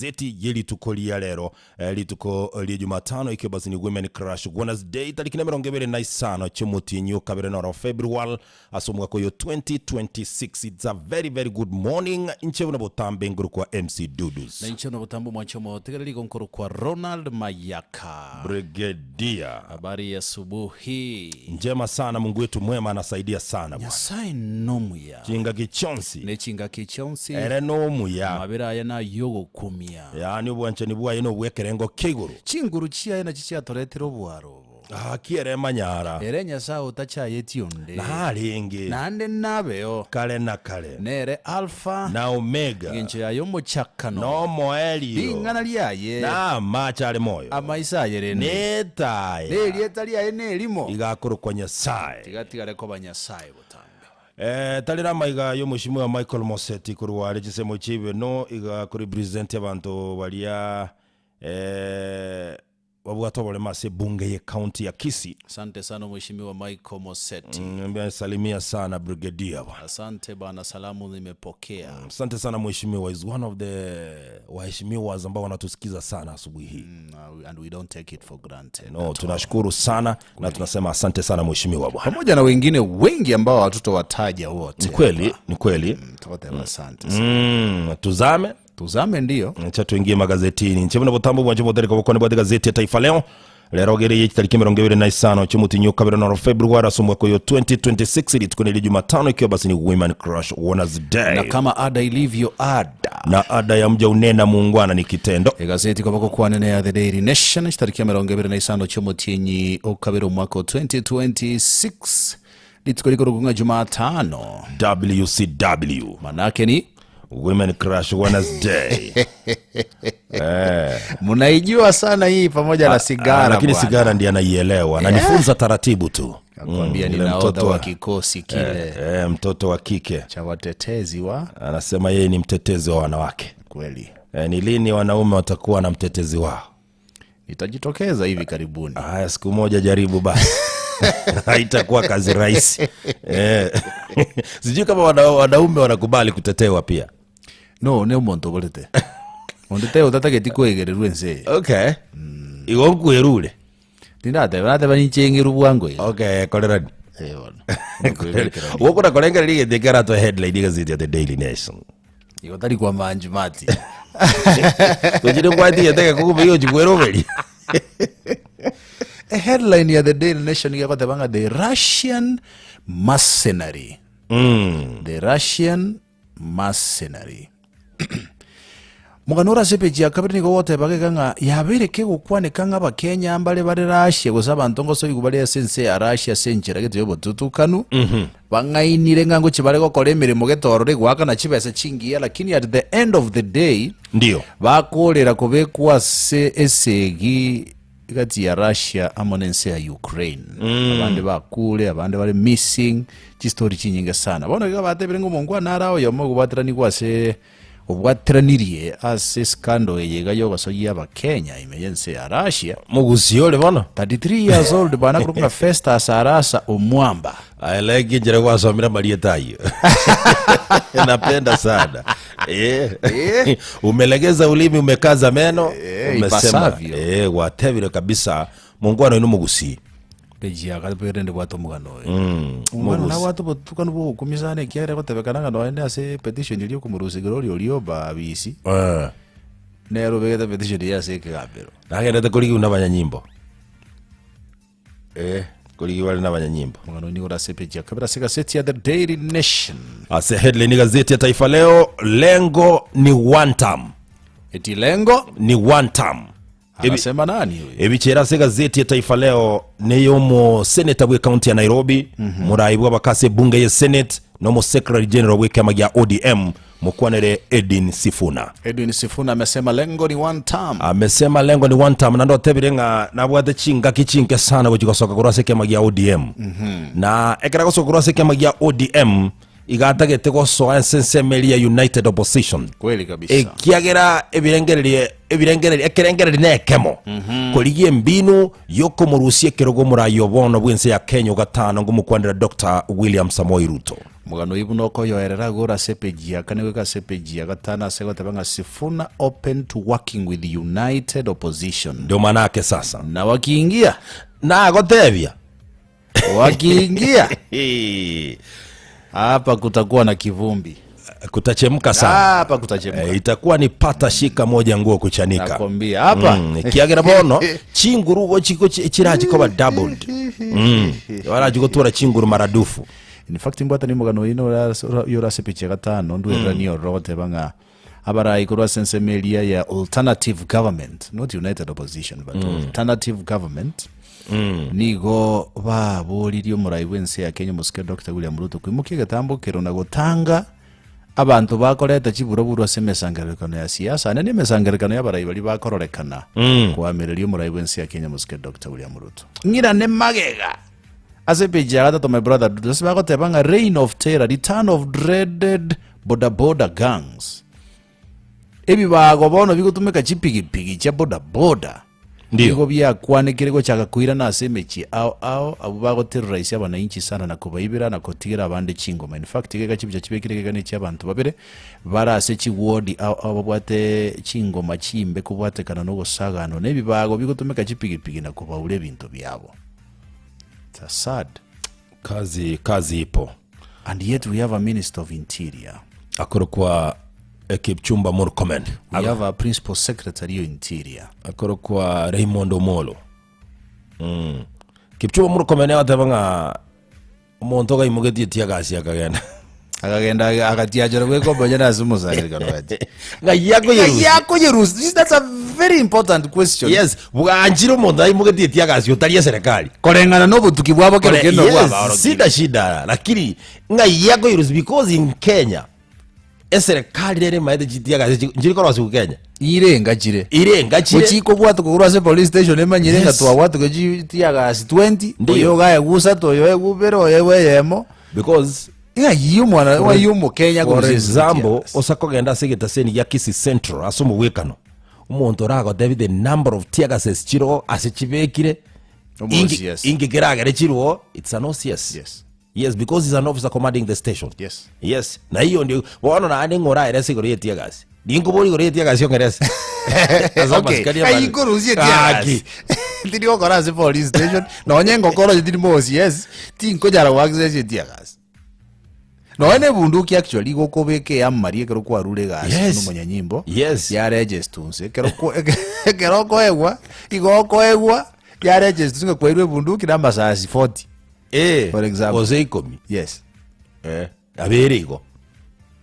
amagazeti ye rituko ria rero eh, rituko ria Jumatano ikiwa basi ni Women Crush Wednesday tariki na 25 chiomotienyi o kabere noro February ase omwaka oyo 2026. It's a very very good morning inche buna botambe nkorokwa MC Dudus. Na inche buna botambe omwanche omotegereri igo nkorokwa Ronald Mayaka. Brigadier. Habari ya asubuhi. Njema sana Mungu wetu mwema anasaidia sana bwana. Nyasae nomuya. Chingaki chionsi. Ne chingaki chionsi. Ere nomuya. Amabera aye nayogokumia. Yaani obwanchani bwaye nobw'ekerengo kia igoro. Chinguru chiaye nachio chiatoretire obwaro obo. Gaki ere manyara. Ere Nyasae otachayeti onde. Narenge. Naende nabeo. Kare na kare. Nere Alfa. Na Omega. Engencho yaye omochakano. Na omoerio. Ring'ana riaye. Na amache are moyo. Amaiso aye rende. Netaya. Nerieta riaye nerimo. Iga akorokwa Nyasae. Tiga atigare koba Nyasae botambe. Eh, tarera amaiga y'omweshimiwa Michael Moseti korwa are chinsemo chi'Ibeno iga korepresent abanto baria eh, Babwate oboremo ase ebunge ye county ya Kisii. Asante sana Mheshimiwa Michael Moseti. Nimesalimia sana brigadier bwana. Asante bana, salamu nimepokea. Asante sana mheshimiwa, is one of the waheshimiwas ambao wanatusikiza sana asubuhi hii. And we don't take it for granted. No, tunashukuru sana na tunasema asante sana mheshimiwa bwana. Pamoja na wengine wengi ambao hatutowataja wote. Ni kweli, ni kweli. Wote asante. Tuzame. Tuzame ndio. Ncha tuingie magazetini. Nche buna botambo bwanje botereka bokone bwa gazeti ya Taifa Leo. Lero gere ye tariki 25 chimutinyo kabere noro February ase omwaka oyo 2026 rituko neri Jumatano ikiwa basi ni Women Crush Wednesday. Na kama ada ilivyo ada. Na ada ya mja unena muungwana ni kitendo. Egazeti koboko kwane ne ya The Daily Nation chitariki 25 chiomotienyi okabere omwaka o 2026 Rituko rikorokwa ng'a Jumatano. WCW. Manake ni Women Crush Wednesday. Eh. Mnaijua sana hii pamoja na sigara. Ah, lakini bwana. sigara ndiye anaielewa. Ananifunza taratibu tu. Nakwambia ni Yule nahodha mtoto wa wa kikosi kile eh, mtoto wa kike cha watetezi wa anasema yeye ni mtetezi wa wanawake. Kweli. Eh, ni lini wanaume watakuwa na mtetezi wao? Nitajitokeza hivi karibuni. Haya, siku moja jaribu basi. Haitakuwa kazi rahisi. Eh. Sijui kama wanaume wanakubali kutetewa pia. No, ne omonto oborete. Onde taiyo otatageti koegererwa ense eye. Okay. Igo nkwerure. Tindateba, nateba ninche eng'eru bwango iga. Okay, korerani. Eh, bono. Nokwebekerania. Gokona korengereria egento ekero atoe headline egazeti ya The Daily Nation. Igo tari kwa manjumati. Tochire kwati getege kugume igo chikweroberia. A headline ya The Daily Nation igagoteba ng'a the Russian mercenary. The Russian mercenary. Omogano ore ase epeji ya kabere nigo ogoteba gega ng'a yabeire kegokwaneka ng'a Abakenya mbare bare Russia gose abanto ngosoigwa bare ase ense ya Russia ase enchera gete y'obotutukanu, bang'ainire ng'a ngochia bare gokora emeremo gete ororo egoakana chibesa chingiya lakini at the end of the day Ndio. bakorera kobekwa ase esegi Egati ya Russia amo nense ya Ukraine. Abande bakure, abande bare missing, chistori chinyinge sana. Bono iga batebire ng'a omongwana are oyomo obwateranigwe ase obwateranirie ase scandal eye iga yogosoyia abakenya ime yense ya Russia. Mogusie ore bono. 33 years old bana korokwa ng'a Festus Arasa Omwamba. I like enchera gwasomire amarieta ayio. Napenda sana. Eh. Eh. Umelegeza ulimi umekaza meno Eh, umesema ipasavyo. eh, gwatebire kabisa mongwana oino mogusie. Peji ya kabere rende bwate omogano oyo. Mm, Omogano mogusie. nabwate obotukanu bwa ogokumia sana ekiagera egotebekana ng'a noende ase petition eria okomorusia ekero oria Orioba abisi Eh. nere obegete petition eye ase ekegambero. Nagendete korigiwa nabanyanyimbo. Eh, korigiwa are nabanyanyimbo. Omogano oyo nigo ore ase epeji ya kabere ase egaseti ya The Daily Nation. Ase headline gazeti ya Taifa Leo, lengo ni one term. Eti lengo Ni one term. Ebi- anasema nani huyu? ebichera ase egazeti ya Taifa Leo neyomo seneta bwe county ya Nairobi morai bw'abakase ebunge ye senate nomo secretary general bw'ekiama gia ODM Mokwanere Edwin Sifuna. Edwin Sifuna amesema lengo ni one term. Amesema lengo ni one term naende otebire ng'a nabwate chingaki chinke sana gochia gosoka korwa ase ekiama gia ODM. Na ekero agosoka korwa ase ekiama gia ODM Iga atagete gosoa ense ensemo eria ya United Opposition. Kweli kabisa. Ekiagera ebirengererio ebirengererio ekerengererio na ekemo korigia embinu yokomorusia ekerogo omorai o bono bw'ense ya Kenya ogatano ngomokwanera Doctor William Samoei Ruto. Omogano oyio buna okoyoerera agoro ase epeji ya kane goika ase epeji ya gatano ase goteba ng'a Sifuna open to working with United Opposition. Ndio manake sasa. Na wakiingia Nagotebia. Wakiingia hapa kutakuwa na kivumbi. Kutachemka sana. Hapa kutachemka. Eh, itakuwa ni pata shika moja nguo kuchanika. Nakwambia hapa. Ekiagera bono chinguru go chiko chirachi koba doubled. Barachi gotura chinguru maradufu. In fact mbwata ni omogano oino yorase picha gatano ndwereranie ororo goteba ng'a abarai korwa ase ensemo eria ya alternative government not united opposition but alternative government Nigo baboririe omorai bw'ense ya Kenya omosike Doctor William Ruto koimokia egetambo kero na gotanga abanto bakoreta chiburaburu ase emesangererekano ya siasa ane nemesangererekano y'abarai baria bakororekana koamereria omorai bw'ense ya Kenya omosike Doctor William Ruto. Ng'irane magega ase page ya gatato my brother Dudu ase bagoteba ng'a reign of terror, return of dreaded bodaboda gangs. Ebibago bono bigotumeka chipigipigi chia bodaboda Ndio. nigo biakwanekire gochaka koirana ase emechie ao ao abwo bagoterrorise abanainchi sana na kobaibera na kotigera abande chingoma. In fact geka chibicha chibekire geka ne chiabanto babere bare ase chiwodi ao ao babwate chingoma chimbe kobwatekana na ogosaganwa na ebibago bigotumeka chipigipigi na kobaura ebinto biabo. It's a sad. Kazi kazi ipo. And yet we have a minister of interior. Akorokwa Kipchumba Murkomen. We have a principal secretary o interior. Akorokwa Raymond Omolo. Mm. Kipchumba Murkomen agateba ng'a omonto okaimogetie tiagasi akagenda. Akagenda agatiachera bwekombonya ase omosangererekano gati. Ng'ai akoyerusia? Ng'ai akoyerusia? This- That's a very important question. Yes, bwanchire omonto aimogetie tiagasi otari eserekari. Koreng'ana nobotuki bwabo kero Kore- kende yes, bwabaorokire. sida shida lakini ng'ai akoyerusia because in Kenya eserekari rere emaete chitiagasi chi- nchiri korosiwa Kenya. Irenga chire. Irenga chire. Gochikobwatwa korwa ase police station emanyire ng'a Yes. twabwatwa chi tiagasi 20, Ndiyo. oyo iga aegwa isato, oyo aegwa ibere, oyo aegwa eyemo. Because Ng'ai omwana, ng'ai omokenya For akorusia example, tiagasi. osa kogenda ase egetaseni gia Kisii Central ase omogwekano, omonto oragotebi the number of teargases chiroo ase chibekire, Omo inki OCS. inki keragere chiroo, it's an OCS. Yes. Yes, because he's an officer commanding the station. Yes. Yes. Na hiyo ndio bono naende ng'o oraerese igoro ye teargas. Ninkobori igoro ye teargas ong'erese. Ase Okay. amasikani Ng'ai amare. nkorusia Gaki. teargas. Tiri gokora ase police station, nonye ngokora onye tiri mo OCS, tinkonyara goaccess eteargas. Nonye na ebunduki actually igo okobeka eamari ekero kwarure egasi Yes. buna omonyanyimbo, Yes. yaregister inse. Ekero kwa ekero okoegwa, igo okoegwa, yaregister inse ng'a kwairwe ebunduki na amasasi 40. Eh, For example. gose ikomi. Yes. Eh, abere igo.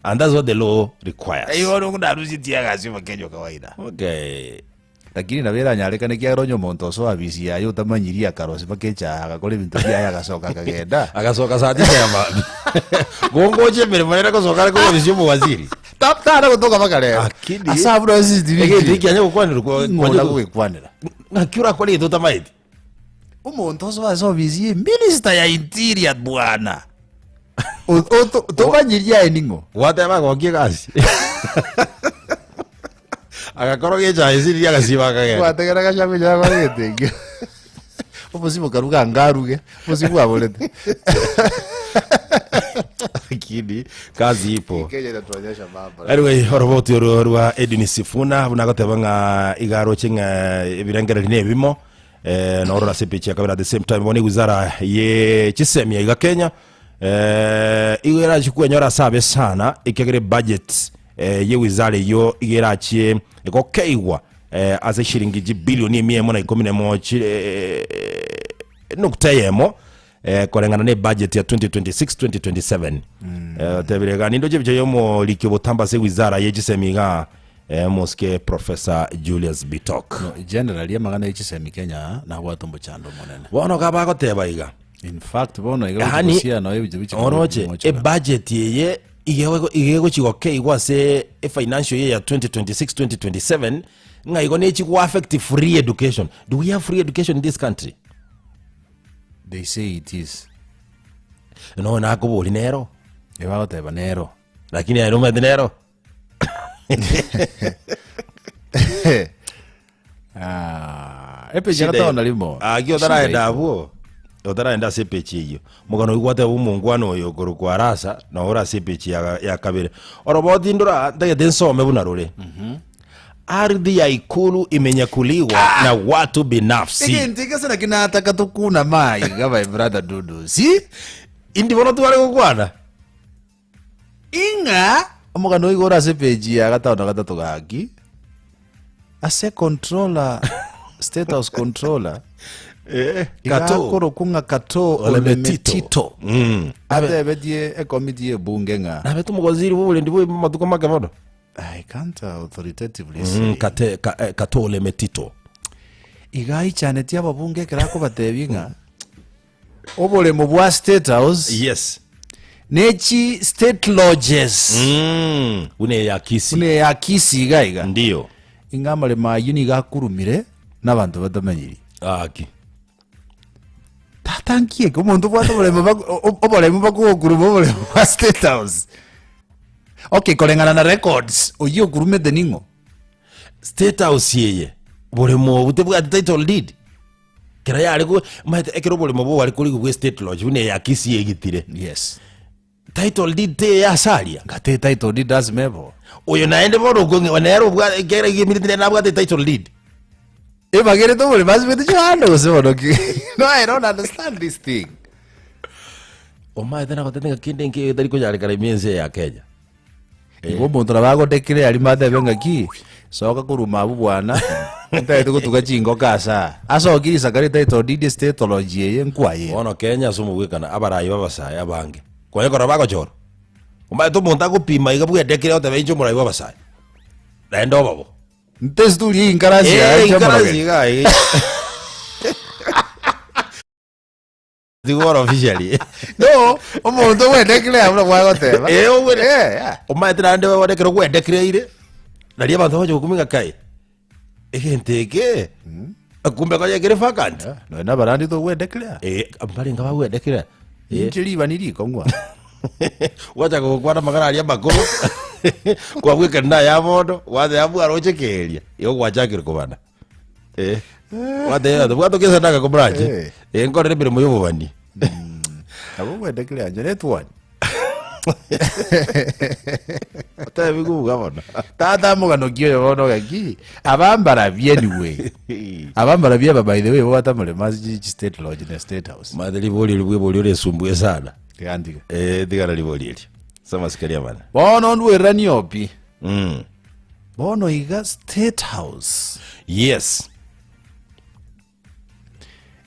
And that's what the law requires. Igo bono narusie teargas omokenya kawaida. Okay. Lakini nabo eranyarekane ekiagera onye omonto osoa abisi yaye otamanyirie akarosia mpaka echaha agakora ebinto biaye agasoka akagenda. Agasoka saa tisa ya maambia. Gongocha emeremo nere gosoka are korwa ofisi y'omowaziri. Ta- tara gotoka mpaka rero. Lakini- Ase abwo nonye CCTV Egento ekiri. eki kianya gokwanerwa kwa- Ng'o kwanya- nagogekwanera. Ng'aki orakore egento otamaeti? Omonto osoa ase ofisi ye minister ya interior bwana. O- o- Tomanyirie aye ning'o? Gwateba agokia egasi. Agakoroga echae esiri agasiba akagenda. Gwategera gachagua echae kwa egento ekio. Obosie bokaruga anga aruge, obosie bwaborete. Lakini kazi ipo. Kenya inatuonyesha mambo. Anyway, oroboti oro rwa Edwin Sifuna buna agoteba ng'a iga aroche ng'a ebirengererio na ebimo eh, norora ase epicha ya kabere at the same time bono ewizara ye chisemi iga Kenya eh, igo erachie kwenyora ase abe sana ekiagera ebudget eh, ye wizara eyio iga erachie egokeigwa eh, ase shilingi chibilioni emia emo na ikomi na emo chire nukta eyemo eh, koreng'ana na ebudget ya 2026-2027 eh, otebire iga nindoche ebicha y'omoriki obotambe ase ewizara ye chisemi iga eh, mosike Professor Julius Bitok No, generally amang'ana ye chisemi Kenya nabwate omochando omonene. bono iga bagoteba iga In fact bono iga Yaani, gochia noe ebicho bichi oroche ebudget eye iga iga egochi gokeigwa ase efinancial year ya 2026-2027 ng'a igo nechi go affect free education. Do we have free education in this country? They say it is. Nonya nakoboria nero. Ebagoteba nero. Lakini aye nomanyete nero. Ah, epeji ya gatano na rimo. Aki otaraenda abwo otaraenda ase epeji eyio omogano oyio gwateba omongwana oyo okorokwa Arasa na ore ase epeji ya, ya kabere oroboti ndora ntagete nsome buna rore ardhi ya ikulu imenyakuliwa na watu binafsi Egento egese naki nataka tokuna maiga my brother Dudu. Si? indi bono tware gokwana Ing'a omogano oigo ore ase epeji ya gatano na gatato gaki, ase controller, state house controller, iga Kato. akorokwa ng'a Kato Olemetito. Olemetito. Mm. Atebetie ekomiti y'ebunge ng'a Nabete omogwaziri bw'oborendi bwa amatuko make bono. I can't authoritatively say. Kate, ka, eh, Kato Olemetito. Iga aichanetie ababunge ekero akobatebia ng'a Oboremo bwa State House Yes. ne chi state lodges Buna eya Kisii. buna eya Kisii iga iga Ndiyo. inga amaremo ayio nigo akurumire nabanto batamanyiri Aki. tata nki eke omonto obwate oboremo baku- o- o- oboremo bakogokuruma oboremo bwa State House okay koreng'ana na records oyio okurumete ning'o State House eye boremo obu tebwati title deed. Kera yare go omanyete ekero oboremo bware korigwa bwa estate lodge buna eya Kisii egitire. Yes. Title deed teiyo ase aria. Ngate title deed lasima ebo. Oyo naende bono okong'e nere obwate ekere egemineti nere nabwate title deed. Ebagerete oboremo asibete chibando gose bono ki? No I don't understand this thing. Omanyete nagotebia ng'a kende nkeiyo getari konyarekana ime ense eye ya Kenya. Igo omonto nabo agodeclare aria atebe ng'aki, soka korwa mabu bwana, ntagete gotuga chingoko ase aa. Asokie risaka ritari toro didi statology eye nkwaye. Bono Kenya ase omogwekano abarayi b'abasae abange konya korora bagochorwa. Omanyete omonto agopima iga bwedeclare otebe inche omorayi bw'abasae, naende oba bo. Ntesturi eye inkarasi Eh, yaye inkarasi iga iga. Tigoro officially. No, omonto ogwedeclare buna gwagoteba. Eh, ogwede- Eh, yeah. Omanyete naende bono ekero gwedeclareire, naria abanto bagocha gokumia ng'a kai, egento eke, kumbe konya ekere vacant. Yeah, nonya na abarandi togwedeclare. Eh, mbarenge bagwedeclare. Eh. Inche riba nirikong'wa. Gwachaka gokwana amang'ana aria amakoro, kwabwekana na aya bono, gwateba bwaroche keeria, igo gwachakire kobana. Eh. Gwateba bwatoka esadaka komoranche. Eh. Eh, nkorere emeremo ya obobani. Nabo gwedeclare nche netwani. Otebi kubuga bono. Tata omogano ki oyo bono gaki abambarabi anyway abambarabi aba by the way bo batamorema ase chi- chi state lodge na state house Mate ribori eri bwebori oresumbue sana. Tiga ntige. Eh, tigana ribori erio. Ase amasikani amane. Bono ndwereranie opi Mm. Bono iga state house. Yes.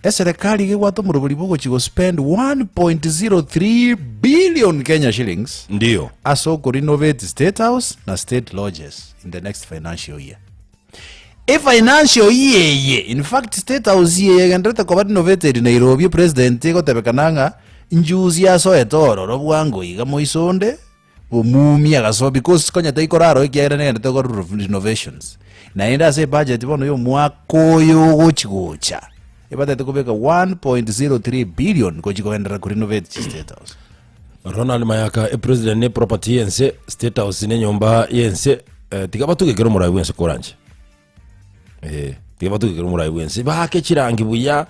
Eserekari iga ebwate omorobori bwogochia gospend 1.03 billion Kenya shillings Ndio. ase okorenovate state house na state lodges in the next financial year. Efinancial year eye, in fact state house eye egenderete koba renovated Nairobi president egotebekana ng'a njuzi asoete ororo bwango iga moiso onde Omumi agasoa because konya taikoraroo ekiagera negenderete gokora renovations. Naende ase ebudget bono ya omwaka oyo ogochi gocha, ebatagete kobeka 1.03 billion gochi kogenderera korenovate chi state house. Ronald Mayaka, epresident ne property y'ense, state house ne enyomba y'ense, eh, tiga batuge kera omorai bw'ense koranche. Eh, tiga batuge kera omorai bw'ense, baake chirangi buya,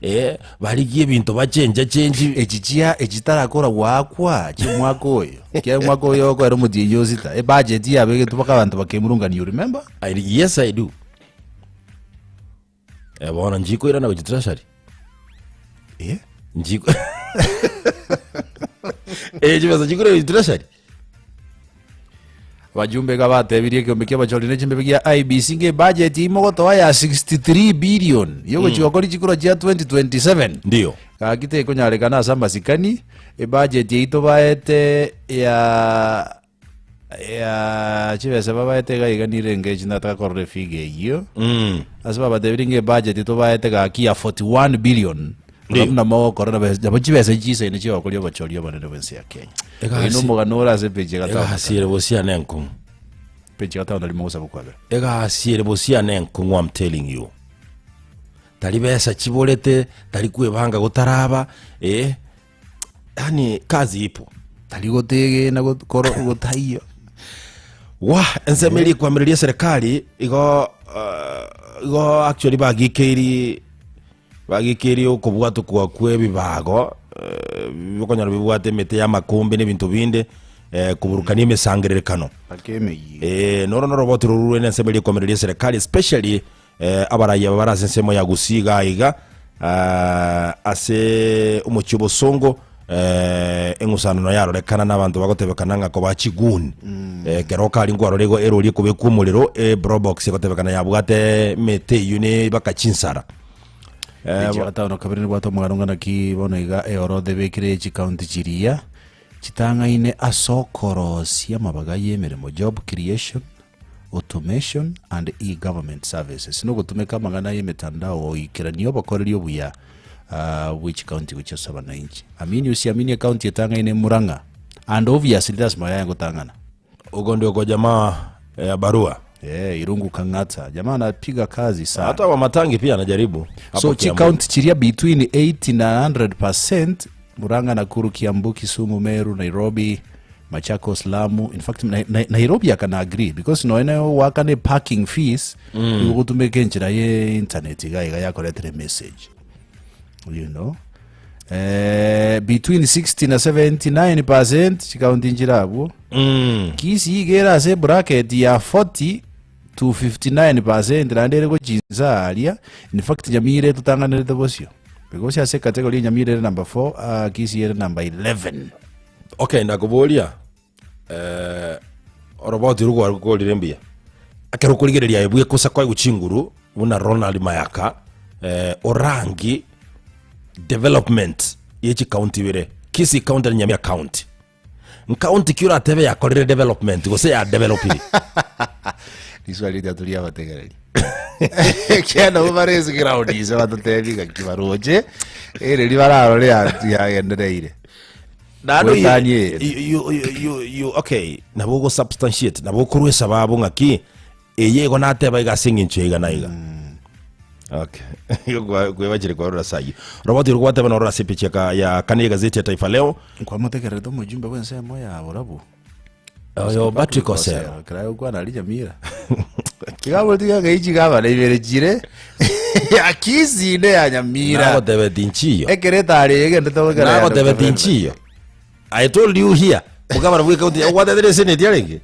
eh, barigie ebinto bachenja chenji. Echi chia echi chitarakora goakwa chi'omwaka oyo, ekiagera omwaka oyo okoera omotienyi o sita, ebudget yabegetwe mpaka abanto bakemurungania you remember? I, yes I do. Eh, bono nchikoirana gochia treasury. Eh? Nchiko Eh, chibesa chikoirana gochia treasury. Abajumbe iga batebirie ekeombe kia abachori ne chimbebe gia IEBC ng'a ebudget imogotoa ya 63 billion yogochia gokori chikura chia 2027 Ndio. gaki tekonyarekana ase amasikani ebudget yaito baete ya ya chibesa babaete iga iga nire engechi nataka korora efigure eyio Ase babatebirie ng'a ebudget tobaete gaki ya 41 billion Ndiyo. buna mogokora na besa nabo chibesa echi chisaine chiogokoria obochori obonene bw'ense ya Kenya. Egasi- Oyo nomogano ore ase epeji ya gatano. Egasi ere bosia ne enkong'u. Peji ya gatano na rimo gosaba kwabera. Egasi ere bosia ne enkong'u I'm telling you. Tari besa chiborete, tari kwebanga gotaraba, eh, yaani kazi ipo. Tari gotegena got- koro- gotaiyo. Wa ensemo eria ekwamireria eserekari igo eh, igo actually bagikeiri bagikeiri okobwatokwa kwa ebibago eh, bikonyora bibwate emete ya amakombe na ebinto binde eh, koburukania emesangererekano. Mpaka emeyio. Eh, noro noroboti rorurwe na ensemo eria ekwamireria eserekari especially eh, abaraiya aba bare ase ensemo ya Gusii iga iga ah, ase omochie obosongo eh, eng'usanano yarorekana na abanto bagotebekana ng'a koba chiguni eh, kero kari nkwarora igo erori ekobekwa omorero e brobox egotebekana yabwate emete eywo ne baka chinsara eh, Echi gatano kabere nibwate omogano ng'a naki bono iga eorotha ebekire chikaunti chiria chitang'aine ase okorosia amabaga y'emeremo, job creation, Automation and e-Government Services, nogotumeka amang'ana y'emetandao goikerania obokoreri obuya bwe chikaunti gochia ase abanainchi. Amini usiamini ekaunti etang'aine Murang'a and obviously lasima yaye gotang'ana. Huko ndio kwa jamaa ya barua. Eh, Irungu Kang'ata jamaa anapiga kazi sana. Hata Wamatangi pia anajaribu. Hapo So Kiambu. chikaunti chiria between 80 na 100% Murang'a, Nakuru, Kiambu, Kisumu, Meru, Nairobi, Machakos, Lamu. In fact, na, na, Nairobi I can agree because noene wakane parking fees mm. igogotumeka enchera ye internet iga iga yakoretire message you know eh, between 60 na 79 percent chikaunti nchire abwo Mm. Kisii iga ere ase bracket ya 40 to 59 percent naende ere gochinsa aria in fact Nyamira etotang'anerete bosio because ase category Nyamira ere number 4 uh, Kisii ere number 11 Okay, ndakoboria eh, oroboti rwo rwarure mbuya ekero okorigereria aye bwekosa kwaigwa chinguru buna Ronald Mayaka eh, orangi development ye chikaunti ibere Kisii county na Nyamira county nkaunti ki oratebe yakorire development gose ya developire Riswali riria turi abategereri ekiagera nabo bare ase ground ise batotebi ng'aki baroche ereri bararore ya- yagendereire Naende you- Goetania ere. you- you- you- you- okay nabo ogo substantiate nabo okorwa esababu ng'aki eye igo nateba iga ase eng'encho ya iga na iga okay Igo kwa- kwebachire kwarora ase ayio roboti oro gwateba norora ase epicha ka- ya kane y'egazeti ya Taifa Leo Nkwamotegererete omojumbe bw'ensemo ya borabu oyo Patrick Osero Kera gokwana aria Nyamira. Tiga tiga gaichi gabana ibere chire ya Kisii ne ya Nyamira. nagotebeti nchiyo Ekere etari egendete gokera ya nagotebeti Dr. nchiyo I told you here mugabana bwe county ogwatetire senate yarenge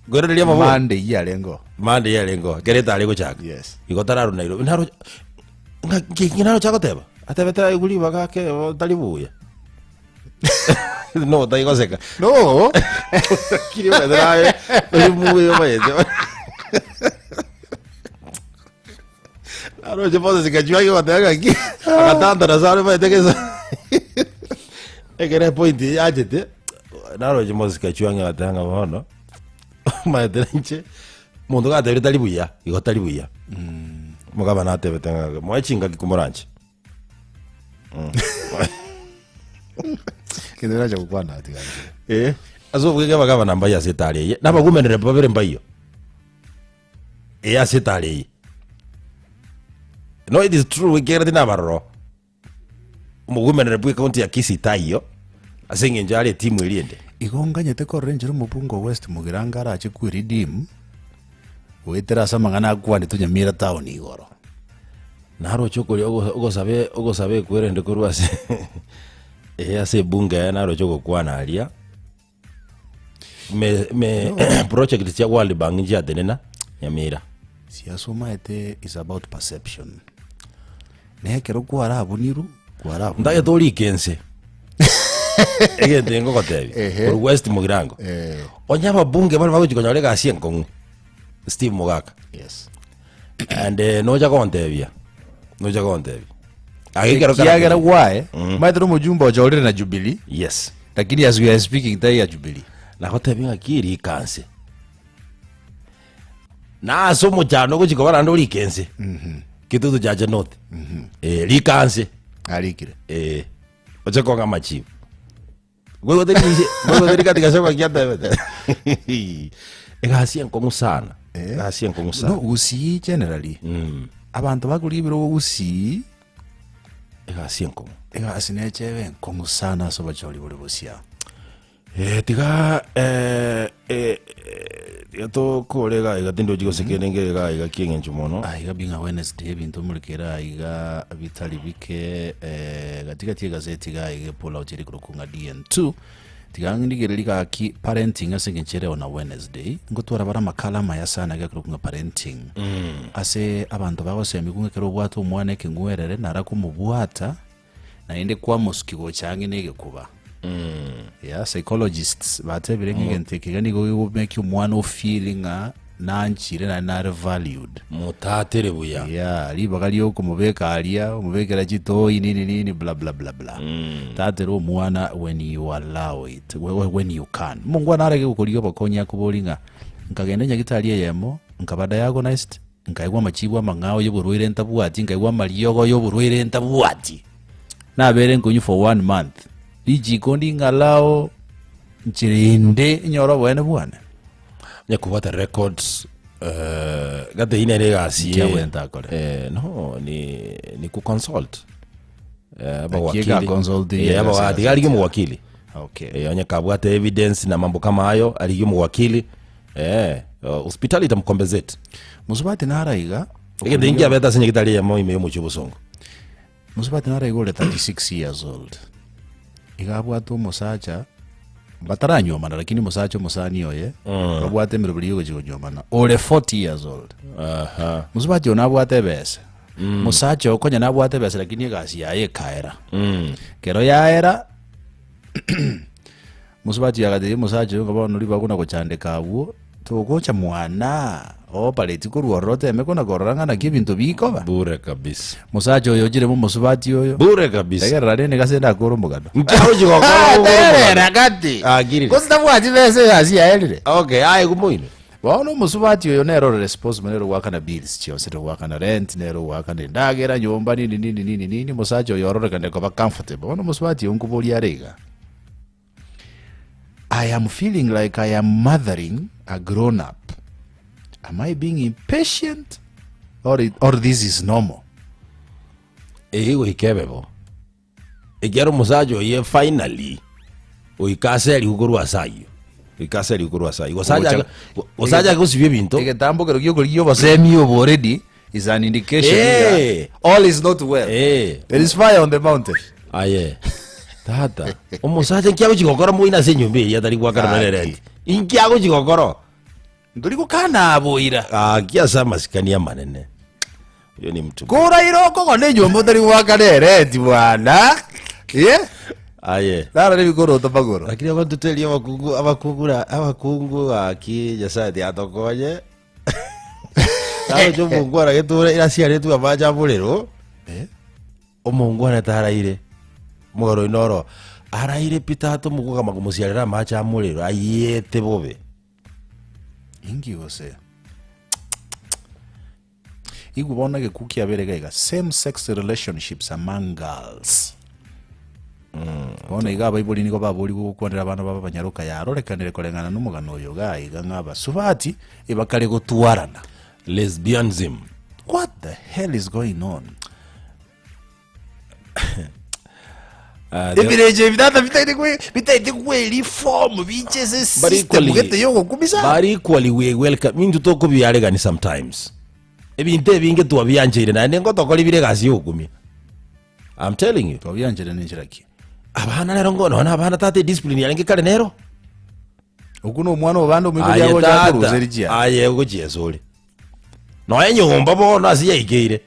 ngwerereria mabo Monday yarengo. mande yarengo kere etari gochaka Yes. igo tararu Nairobi naro ng'a naro chagoteba atebete aiguri bagake tari buya no taigoseka No. kiri wetherae ori muya omayete aroche Moses Kachwaki goteba ng'aki agatantana sare maete gesa ekere point yachete naroche Moses Kachwang'i agateba ng'a bono maete inche monto gatebire tari buya igo tari buya mokaba natebete ng'a moe chingaki komoranche Kende nacha gokwana ati gaki. Eh, ase obwege abagabana mbaye ase etari eye, na abagumenere babere mbaiyo. Eh, ase etari eye. No, it is true, ekiagera tinabaroro. Omogumenere bwe county ya Kisii taiyo, ase eng'encho are etimu eria ende. Igo nganyete korora enchera omobunge o West Mugirango arache kweredeem goetera ase amang'ana akwanetwe Nyamira town igoro. Naroche okoria ogo- ogosabe ogosabe ekwerende korwa ase eh, ase ebunge yaye naroche ogokwana aria me me project chia World Bank nchiatenena Nyamira. Siasa omaete is about perception. Na ekero kwarabunirwe, kwarabunirwe. Ntagete orike ense egento ngogotebia Ehe. korwa West Mugirango Eh, onye ababunge bare bagochi konyora egasi enkong'u Steve Mogaka yes. And eh, nocha gontebia nocha gontebia Age kero Ekiagera gwae, maete nomojumbe ochorire na Jubilee, yes lakini as we are speaking tai ya Jubilee. nagotebia ng'aki rikanse na ase omochando ogochika koba naende orike ense kitutu chache north eh, rikanse Arikire. eh, oche kong'a amachibu Goigoteri kiatebete egasi enkong'u sana egasi enkong'u No, sana Gusii generally. Abanto bakoria ebirogo Gusii, egasi enkong'u egasi nechebe enkong'u sana ase obochori bore bosia. Eh, tiga eh, eh, eh, tiga tokore iga iga tindochi gose kende nkere iga iga kieng'encho mono. Aiga being a Wednesday ebinto omorikere aiga bitari bike eh, gatigati egazeti iga aiga epull out ere korokwa ng'a DN2 tiga ndigereri gaki parenting ase eng'encho ere on a Wednesday ngotwara bare amakala amaya sana iga ekorokwa ng'a parenting ase abanto bagosemiwa ng'a ekero obwate omwana ekeng'werere nara komobwata Naende kwamosukia gocha ang'e negekuba. Yeah, psychologists batebire ng'a egento eke iga nigo gegomake omwana ofeel ng'a nanchire naende nare valued. Motatere buya. Yeah, ribaga riokomobeka aria, omobekera chitoi nini nini bla bla bla bla. Tatera omwana when you allow it, when you can. Omongwana arenge gokorigia obokonyi akobori ng'a nkagenda nyagitari eyemo, nkaba diagnosed, Nkaigwa amachibu amang'ao y'oborwaire ntabwati, nkaigwa amariogo y'oborwaire ntabwati. Nabeire nkonywa for one month, richiko nding'alao nchera ende nyore oboene bwane. Onye kobwata records eh, gate eyio nere egasi Nki abwenerete akore? eh, no ni, ni kuconsult eh, Naki abawakili ega-consult Eh, eye abawa- ase tiga arigie omowakili Okay. Eh, onye kabwate evidence na mambo kama hayo arigie omowakili Eh, hospitali itamcompensate. Mosubati naro iga Egento inki abete ase nyagetari eyemo ime y'omochie obosongo. Mosubati naro iga ore 36 years old iga abwate omosacha bataranyuomana lakini omosacha omosani oye babwate emeroberi yogochia konyuomana ore 40 years old. Aha. Mosubati oyo nabwate ebesa mosacha oyo konya nabwate ebesa lakini egasi yaye ekaera kero yaera Mosubati oyo agatebia omosacha oyo ng'a bono ribaga buna gochandeka abwo, togocha mwana oopareti korwa ororo oteme kona korora ng'a naki ebinto bikoba. Bure kabisa. Mosacha oyo ochire momosubati oyo. Bure kabisa. Tegerera rende gase ndakore omogano. Nkiagochi gokora gokora omogano. Tegerera gati. Akirire. Gose tabwati besa egasi yaerire. Okay, aye kumoino. Bono omosubati oyo nere ore responsible nere ogoakana bills chionsi, nere ogoakana rent, nere ogoakana endagera, nyomba nini nini nini nini, omosacha oyo ororekane koba comfortable. Bono omosubati oyo nkoboria are iga, I am feeling like I am mothering a grown up. Am I being impatient or, it, or this is normal? Eye goika ebe bo. Ekiagera omosacha oye finally goika aserigwe korwa ase ayio. Goika aserigwe korwa ase ayio. Gose Gocha- gose achake gosibia ebinto. Egetambokero giokorigia obosemi obo already is an indication Eh. that all is not well. Eh. There is fire on the mountain. Aye tata omosacha inki agochi gokora moino ase enyomba eria atari goakana nonye Gaki. rent inki agochi gokora Ntori gokana aboira. Gaki ase amasikani amanene oyo ni mtu Koraire okogona enyomba otari goakana erenti bwana. Eh? Aye Naro nebikoroto magoro. Lakini abanto teria abakungu abakungu na abakungu gaki Nyasaye tiatokonye naroche omongwana geture irasiaretwe amache amorero Eh? omongwana taraire omogano oino oro araire pi tata omokogama komosiarera amache amorero ayete bobe. Inki gose? Igwe bono egekuu kiabere iga iga, same sex relationships among girls. Bono iga abaibori nigo baborigwe gokwanera abana babo abanyaroka yarorekanire koreng'ana nomogano oyo iga iga ng'a abasubati ebakare gotwarana. Lesbianism. What the hell is going on? Ah, the- Ebirecha ebi tata bitaete kwe bitaete kweriform biche ase But system equally- gete yogokumisa. But equally we welcome intwe tokobiaregani sometimes ebinto ebinge twabiancheire naende ngotokora bire egasi yogokumia I'm telling you Twabianchere nenchera ki? abana rero ngo nonye abana tata ediscipline yarenge kare nero Okwo nomwana obande omoibori Aye agocha tata, akoruseri chianga. aye ogochiesa ore Nonya nyomba bono ase yaikeire,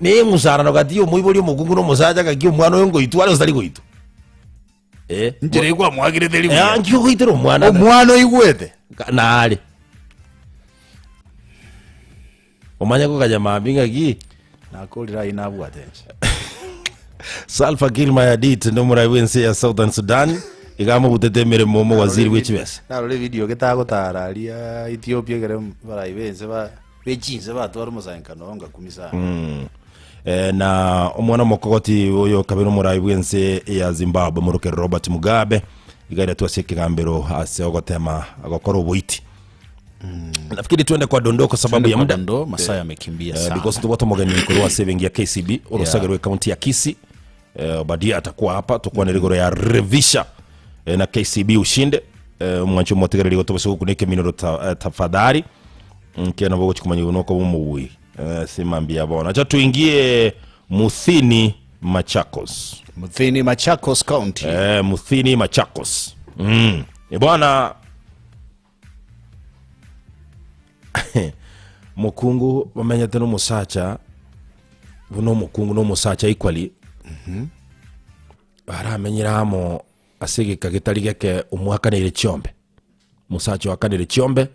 neng'usarano gati y'omoibori omokungu na omosacha gaki omwana oyo ngoitwa are gose tari goitwa. Eh, Inchera ekwamwakire teri eh, buya. nki ogoitera omwana Omwana oigwete. Ka- nare omanye koganya mambia ng'aki Nakorire ayio nabwate inche. Salva Kiir Mayardit nomorai bw'ense ya Southern Sudan iga amobutete emeremo omowaziri bw'echibesa. Narora evidio getagotara aria Ethiopia ekere barai b'ense ba b'echinse batwara omosangererekano oo ngakumia sana. Eh, na omwana omokogoti oyo kabere omorai bw'ense ya Zimbabwe moroke Robert Mugabe iga aretwe ase ekegambero ase ogotema gokora oboiti. Nafikiri twende kwa dondoo kwa sababu Twende ya kwa muda. dondoo, masaa yamekimbia Eh, sana. because tubwate omogeni korwa ase ebenki ya KCB orosage rwe county ya Kisii. Eh, Obadia atakuwa hapa tukwane rigoro ya revisha. eh, na KCB ushinde eh, omwancho omotegereri gotobose gokuna ekeminoro ta, eh, tafadhali nke nabo ogochi kumanya buna okoba omobui eh, simambia bono acha tuingie Muthini Machakos Muthini Machakos County. eh, Muthini Machakos mm. E bwana mokungu bamenyete nomosacha buna omokungu na omosacha equally baramenyire amo ase egeka getari geke omwakanire chiombe omosacha oakanire chiombe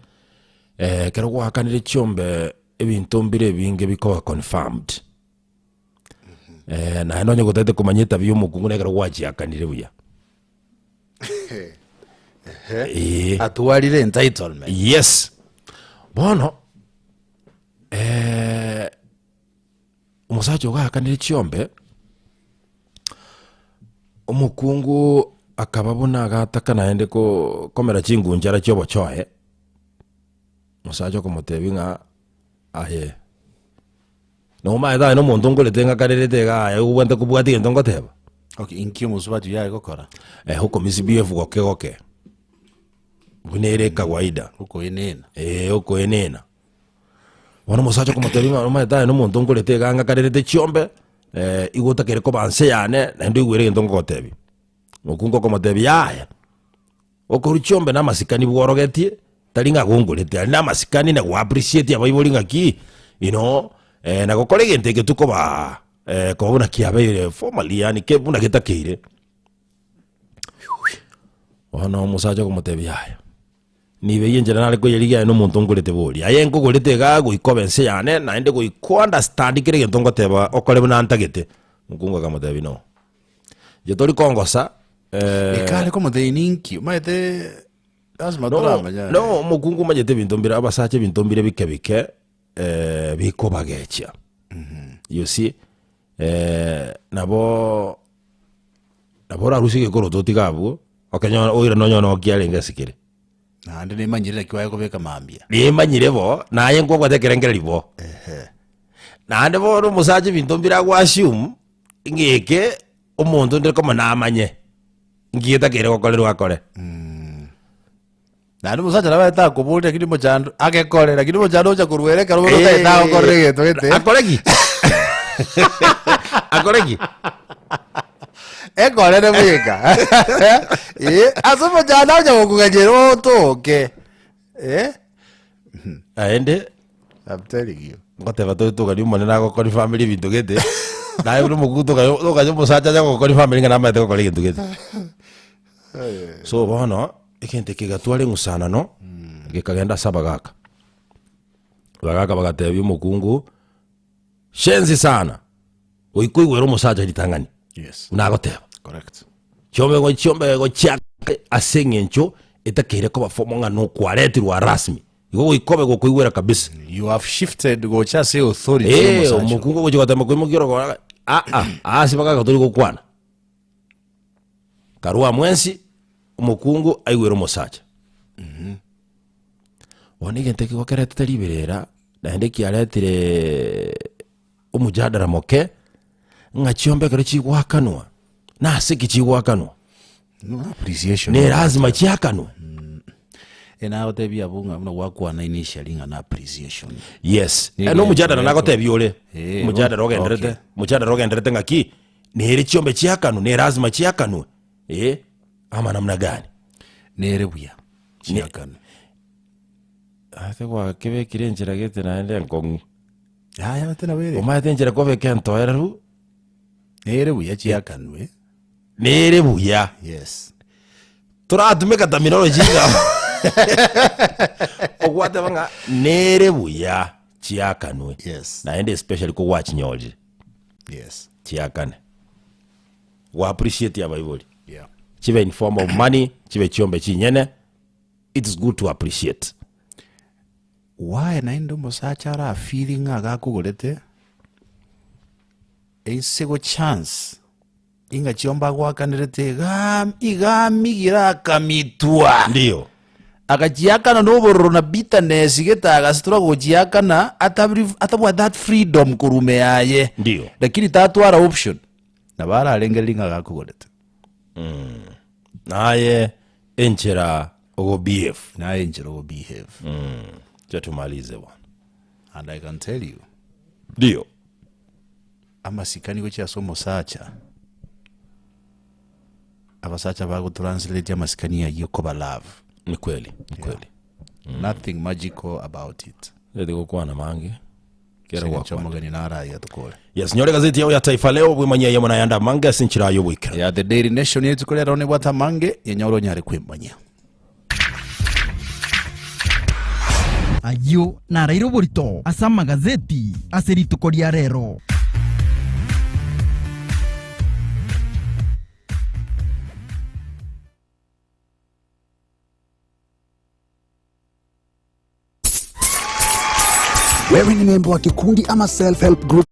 eh, ekero gwakanire chiombe ebinto mbire ebinge bikoba confirmed eh, naende onye gotagete komanya etabia ya omokungu na ekero gwachiakanire buya Eh. Atwarire entitlement. Yes. Bono eh, omosacha ogo aakanire chiombe, omokungu akaba buna agataka naende ko- komera chingunchara chia obochoe, omosacha okomotebia ng'a aye Nomaete aye nomonto nkorete ng'akarerete iga aye obwate kobwatia egento ngoteba. Okay, inki omosubati oyio are gokora? Eh, okomisbehave goke goke, buna ere kawaida. Okoenena. Eh, okoenena. Bono omosacha okomotebia ng'a omanyete aye nomonto nkorete iga ng'akarerete chiombe, igo otakeire koba nse yane, naende oigwere egento ngogotebia. Mokungu okomotebia yaya. Okorua chiombe na amasikani bworogetie, tari ng'a gongorete, aria na amasikani na go appreciate abaibori ng'aki, you know, eh, na gokora egento eke tokoba eh, koba buna kiabeire formally yaani ke buna getakeire. Bono omosacha okomotebia yaya, nigo eywo enchera nare koyerigia aye na omonto ongorete bori, aye nkogorete igaa goika obe ense yane, naende goika o understand kera egento ngoteba okore buna ntagete. Omokungu akamotebia no. Inche tori kongosa eh, Ekare komotebia ninki omanyete lasima no, toramanya no omokungu omanyete ebinto mbire abasacha ebinto mbire bike bike eh, bikobagechia you see eh, nabo nabo orarusie egekoroto otige abwo okenyora oirane onyore noo kiarenge ase kere. Naende nemanyire naki baye kobeka mambia. Nimanyire bo, naye nkwabwate ekerengererio bo. Naende bono omosacha ebinto mbire ago assume, ng'a eke omonto onde koma namanye, nki getakeire gokorerwa akore. Naende omosacha nabo aete akoboria lakini mochando agekore lakini mochando ocha korwa ere ekero bono otagete agokorera egento gete. Akore ki? Akore ki? Ekorere bweka. Eh, ase omochando ocha gokoganyera otoke. Eh? Naende I'm telling you. ngoteba tore togani omonene agokori family ebinto gete naye buna omokungu tokayo tokayo omosacha acha gokori family ng'a namanyete gokora egento gete so bono egento eke egatwara eng'usanano gekagenda ase abagaka abagaka bagatebia omokungu shenzi sana goika oigwere omosacha ritang'ani Yes. buna agoteba Correct. Chiombe go chiombe gochiaka ase eng'encho etakeire koba formal ng'a nokwaretirwa rasmi. Igo goika obe gokoigwera kabisa. You have shifted gocha ase authority Eh, y'omosacha. omokungu ogochia gotema koimokia orogoro ah ah, ase bagaka tori gokwana. Karua mwensi, omokungu aigwere omosacha. Bono egento eke gokeretete riberera, naende kiaretire omojadara moke, ng'a chiombe ekero chigoakanwa, nase ki chigoakanwa? No appreciation. Ne lazima chiakanwe? Eh, nagotebia abwo ng'a buna gwakwana initially ng'a na appreciation. Yes. Nigo Eh, nomojadara eko- nagotebia ore. Eh, Omojadara ogenderete. okay. Omojadara ogenderete ng'aki? Nere chiombe chiakanwe, ne lazima chiakanwe. Eh, ama namna gani? Nere buya chiakanwe. Ase gwakebekire enchera gete naende enkong'u. Yaya gete nabo ere. Omanyete enchera kwabeka entoereru. Nere buya chiakanwe. Nere buya. Yes. Toratumeka terminology ng'a ogwateba ng'a nere buya chiakanwe. Yes. Naende especially ko gwachinyorire Yes. chiakane. Gwa appreciate abaibori. Yeah. Chibe in form of money, chibe chiombe chinyene, it's good to appreciate. Why naende omosacha arafeel ng'a gakogorete ense go chance ing'a chiombe agoakanerete iga iga amigire akamitwa Ndio. agachiakana na obororo na bitterness gete agasitora gochiakana atabri atabwate that freedom korwa ime yaye Ndio. lakini tatwara option nabo ararengereria ng'a gakogorete. Naye enchera ogobehave. Naye enchera ogobehave. Acha tumalize bwana. And I can tell you, Ndio. amasikani gochia ase omosacha, abasacha bagotranslate amasikani ayio koba love. Ni kweli, ni kweli. Nothing magical about it. Eti gokwana mange. Kera Ase gwakwana. engencho omogeni naro aiga tokore. Yes, nyore gazeti yao ya Taifa Leo bwemanyia yamo nayanda mange ase enchera y'oboikeranu. Ya The Daily Nation yetuko rero nebwate amange, yenyore onyare kwemanyia. Ayio naraire oborito ase amagazeti ase rituko ria rero. Wewe ni memba wa kikundi ama self help group?